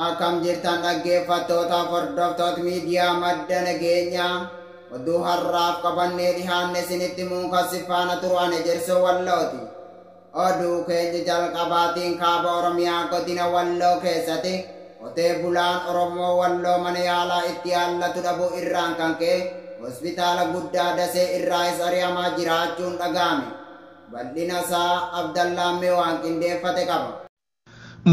Akkam jirtan dhaggeeffattootaaf hordoftoota miidiyaa Madda Nageenyaa, oduu har'aaf qabannee dhihaanne isinitti muukassi faana turu ani Ejersoo Wallooti. Oduu keenya jalqabaatiin kaaba Oromiyaa godina Walloo keessatti qotee bulaan Oromoo Walloo mana yaalaa itti yaallatu dhabuu irraan kan ka'e hospitaala guddaa Dasee irraayis ari'amaa jiraachuun dhaga'ame. Bal'ina isaa Abdallaammee waan qindeeffate qaba.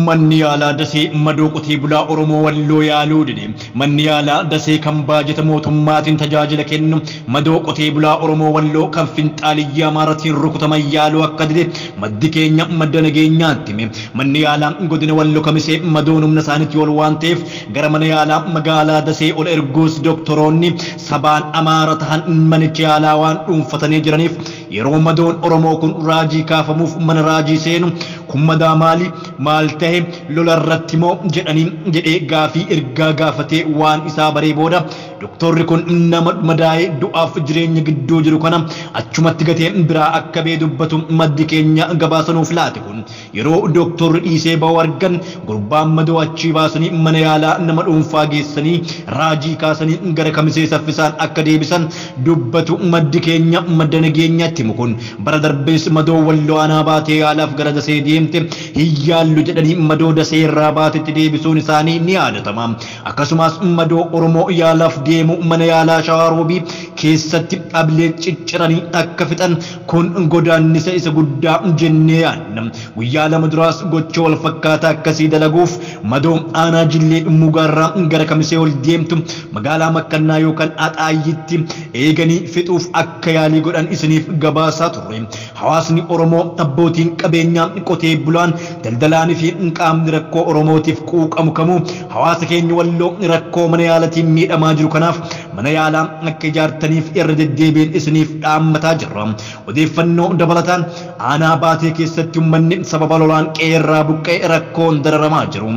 Manni yaalaa Dasee madoo qotee bulaa Oromoo Walloo yaaluu dide. Manni yaalaa Dasee kan baajata mootummaatiin tajaajila kennu madoo qotee bulaa Oromoo Walloo kan finxaaliyyi Amaaratiin rukutaman yaaluu akka dide maddi keenya Madda Nageenyaatti hime. Manni yaalaa godina Walloo Kamisee madoon humna isaaniitii ol waan ta'eef gara mana yaalaa magaalaa Dasee ol erguus doktoroonni sabaan Amaara tahan manicha yaalaa waan dhuunfatanii jiraniif yeroo madoon Oromoo kun raajii kaafamuuf mana raajii seenu kun madaa maali, maal tahe, lola irratti moo jedhanii jedhee gaafii ergaa gaafatee waan isaa baree booda doktorri kun nama madaa'ee du'aaf jireenya gidduu jiru kana achumatti gatee biraa akka bee dubbatu maddi keenya gabaasa nuuf laate. Kun yeroo doktorri dhiisee ba'u argan gurbaan madoo achii baasanii mana yaalaa nama dhuunfaa geessanii raajii kaasanii gara Kamisee saffisaan akka deebisan dubbatu maddi keenya Madda Nageenyaatti himu. Kun bara darbees madoo Walloo aanaa Baatee yaalaaf gara Dasee deemte hin yaallu jedhanii madoo Dasee irraa baatetti deebisuun isaanii ni yaadatama. Akkasumas madoo Oromoo yaalaaf deemu mana yaalaa Shawaa Roobii keessatti ablee cicciranii akka fixan kun godaannisa isa guddaa jennee yaadna. Guyyaa lama duraas gocha wal fakkaataa akkasii dalaguuf madoo aanaa Jillee Dhummuugaarraa gara Kamisee ol deemtu magaalaa Makkannaa yookaan Axaayyitti eeganii fixuuf akka yaalii godhan isiniif gabaasaa turre. Hawaasni Oromoo, abbootiin qabeenyaa, qotee bulaan, daldalaanii fi qaamni rakkoo Oromootiif quuqamu kamuu hawaasa keenya Walloo rakkoo mana yaalatiin miidhamaa jiru kanaaf mana yaalaa akka ijaartaniif irra deddeebiin isiniif dhaammataa jirra. Odeeffannoo dabalataan aanaa Baatee keessatti uummanni sababa lolaan qe'eerraa buqqa'e rakkoon dararamaa jiru.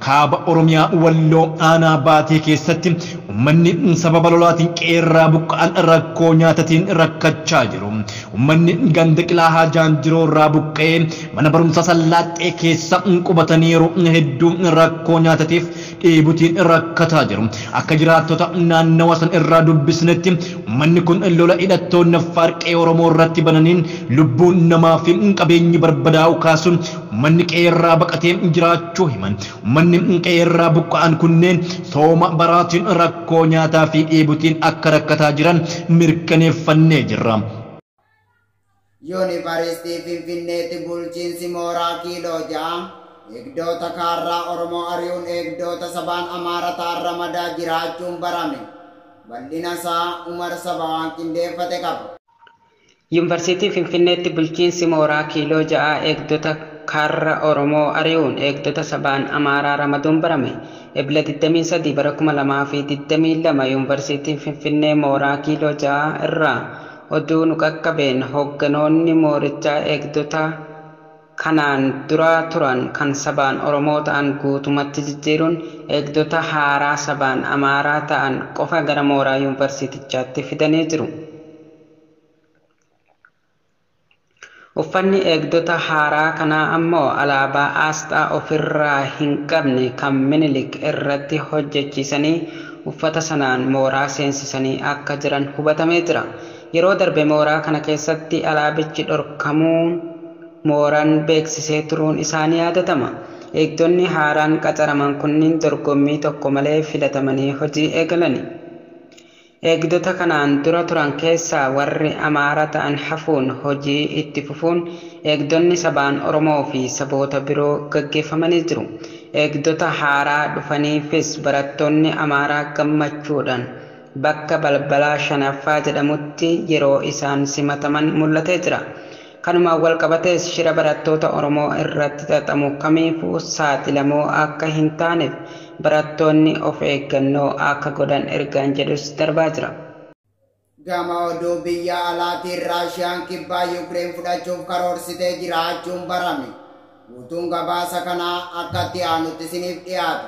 Kaaba Oromiyaa Walloo aanaa Baatee keessatti uummanni sababa lolaatiin qe'eerraa buqqa'an rakkoo nyaatatiin rakkachaa jiru. Uummanni ganda Qilaahaa Jaanjiroo irraa buqqa'ee mana barumsaa Sallaaxxee keessa qubataniiru hedduun rakkoo nyaatatiif dheebutiin rakkataa jiru. Akka jiraattota naannawa san irraa dubbisnetti uummanni kun lola hidhattoonni Affaar qe'ee Oromoo irratti bananiin lubbuun namaa fi qabeenyi barbadaa'u kaasuun uummanni qe'ee irraa baqatee jiraachuu himan. Uummanni qe'ee irraa buqqa'an kunneen sooma baraatiin rakkoo nyaataa fi dheebutiin akka rakkataa jiran mirkaneeffannee jirra. Yuunivarsiitii Finfinneetti bulchiinsi mooraa kiiloo 6 eegdota kaarraa Oromoo ari'uun eegdota sabaan Amaara ta'an ramadaa jiraachuun barame. Bal'ina isaa Umar Saba waan qindeeffate qaba. Yuunivarsiitii Finfinneetti bulchiinsi mooraa kiiloo 6 eegdota kaarra Oromoo ari'uun eegdota sabaan Amaaraa ramaduun barame. Ebla 23 bara 2022 Yuunivarsiitiin Finfinnee mooraa kiiloo 6 irraa oduu nu qaqqabeen hoogganoonni moorichaa eegdota kanaan dura turan kan sabaan Oromoo ta'an guutumatti jijjiiruun eegdota haaraa sabaan Amaaraa ta'an qofa gara mooraa yuunivarsiitichaatti fidanii jiru. Uffanni eegdota haaraa kanaa ammoo alaabaa aasxaa ofirraa hin qabne kan Minilik irratti hojjechiisanii uffata sanaan mooraa seensisanii akka jiran hubatamee jira. Yeroo darbe mooraa kana keessatti alaabichi dhorkamuun mooraan beeksisee turuun isaa ni yaadatama. Eegdonni haaraan qacaraman kunniin dorgommii tokko malee filatamanii hojii eegalani. Eegdota kanaan dura turan keessaa warri Amaara ta'an hafuun hojii itti fufuun eegdonni sabaan Oromoo fi saboota biroo gaggeeffamanii jiru. Eegdota haaraa dhufaniifis barattoonni Amaaraa gammachuudhaan bakka balbalaa shanaffaa jedhamutti yeroo isaan simataman mul'atee jira. Kanumaan walqabatees shira barattoota Oromoo irratti xaxamu kamiifuu saaxilamoo akka hin taaneef barattoonni of eeggannoo akka godhan ergaan jedhus darbaa jira. Gama oduu biyya alaatiin Raashiyaan kibbaa Yuukireen fudhachuuf karoorsitee jiraachuun barame. Guutuun gabaasa kanaa akka itti aanutti isiniif dhiyaata.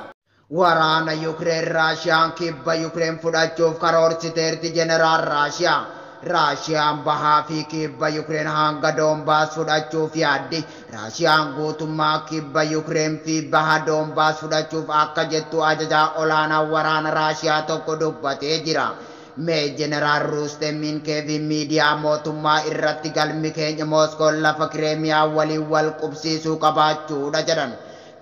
Waraana Yuukireen Raashiyaan kibba Yuukireen fudhachuuf karoorsiteerti Jeneraal Raashiyaa. Raashiyaan bahaa fi kibba Yukireen hanga Doonbaas fudhachuuf yaaddi. Raashiyaan guutummaa kibba Yukireen fi baha Doonbaas fudhachuuf akka jettu ajajaa olaanaa waraana Raashiyaa tokko dubbatee jira. Mee Jeneraal Ruustem Minkeevi miidiyaa mootummaa irratti galmi keenya Mooskoon lafa Kireemiyaa waliin wal qubsiisuu qabaachuudha jedhan.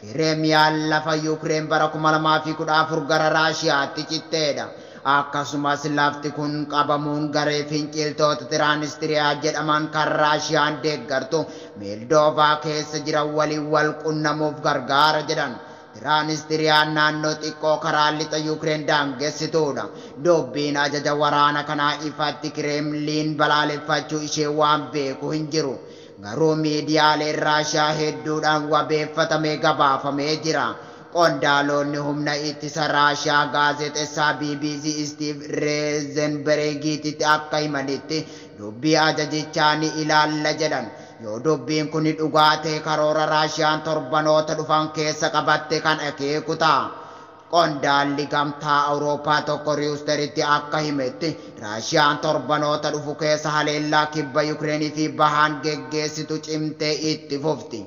Kireemiyaan lafa Yukireen bara 2014 gara Raashiyaatti citteedha. Akkasumas lafti kun qabamuun garee finciltoota Tiraanistiriyaa jedhaman kan Raashiyaan deeggartu Meeldoovaa keessa jiran waliin wal qunnamuuf gargaara jedhan. Tiraanисtiriyaan naannoo xiqqoo karaa lixa Yukireen daangessituudha. Dubbiin ajaja waraana kanaa ifatti Kireemliin balaaleffachuu ishee waan beeku hin jiru. Garuu miidiyaaleen Raashiyaa hedduudhaan wabeeffatamee gabaafamee jira. Qondaalonni humna ittisa Raashiyaa gaazexeessaa BBC Steve Reezenbergiitti akka himanitti dubbii ajajichaa ni ilaalla jedhan. Yoo dubbiin kun dhugaa ta'e karoora Raashiyaan torbanoota dhufan keessa qabatte kan akeeku ta'a. Qondaalli gamtaa Awurooppaa tokko Riwusteritti akka himetti Raashiyaan torbanoota dhufu keessa haleellaa kibba Yukireenii fi bahaan geggeessitu cimtee itti fufti.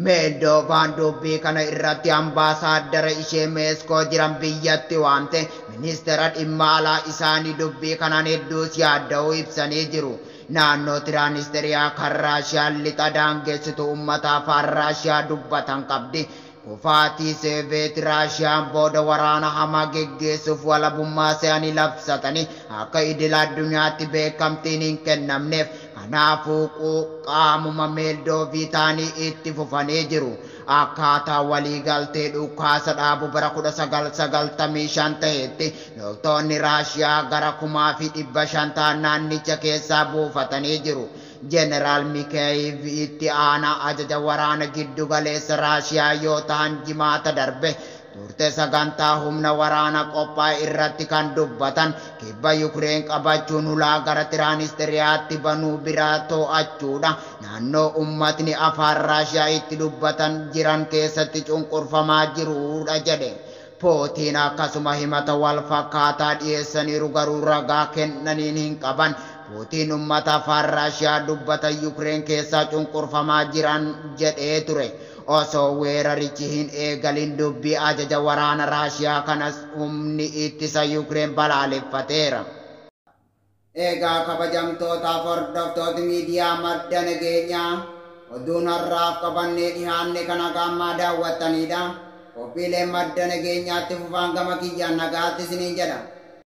Meeldoovaan dubbii kana irratti ambaasaaddara ishee Meeskoo jiran biyyatti waamte ministeera dhimma alaa isaanii dubbii kanaan hedduus yaadda'uu ibsanii jiru. Naannoo Tiraanistiriyaa kan Raashiyaan lixa daangessitu uummata afaan Raashiyaa dubbatan qabdi. Kufaatii Seeveet Raashiyaan booda waraana hamaa geggeessuuf walabummaa isaanii labsatanii akka idil addunyaatti beekamtiin hin kennamneef kanaafuu qaamuma Meeldoovii ta'anii itti fufanii jiru. Akkaataa waliigaltee dhukaasa dhaabu bara 1995 ta'etti loltoonni Raashiyaa gara 5,500 ta'an naannicha keessaa buufatanii jiru. Jeneraal Mikeeyiv itti aanaa ajaja waraana giddu galeessa Raashiyaa yoo ta'an jimaata darbe turte sagantaa humna waraana qophaa'e irratti kan dubbatan kibba Yukireen qabachuun hulaa gara Tiraanistiriyaatti banuu biraa to'achuudha. Naannoo uummatni afaan Raashiyaa itti dubbatan jiran keessatti cunqurfamaa jiruudha jedhe. Pootiin akkasuma himata wal fakkaataa dhiyeessaniiru garuu ragaa kennaniin hin qaban. Puutiin uummata afaan Raashiyaa dubbatan Yukireen keessaa cunqurfamaa jiran jedhee ture. Osoo weerarichi hin eegalin dubbii ajaja waraana Raashiyaa kanas humni ittisa Yukireen balaaleffateera. Egaa kabajamtootaaf hordoftoota miidiyaa madda nageenyaa oduun har'aaf qabannee dhiyaanne kana gammaa daawwattanidha. Qophiileen madda nageenyaatti fufaan gama kiyyaan nagaatti isiniin jedha.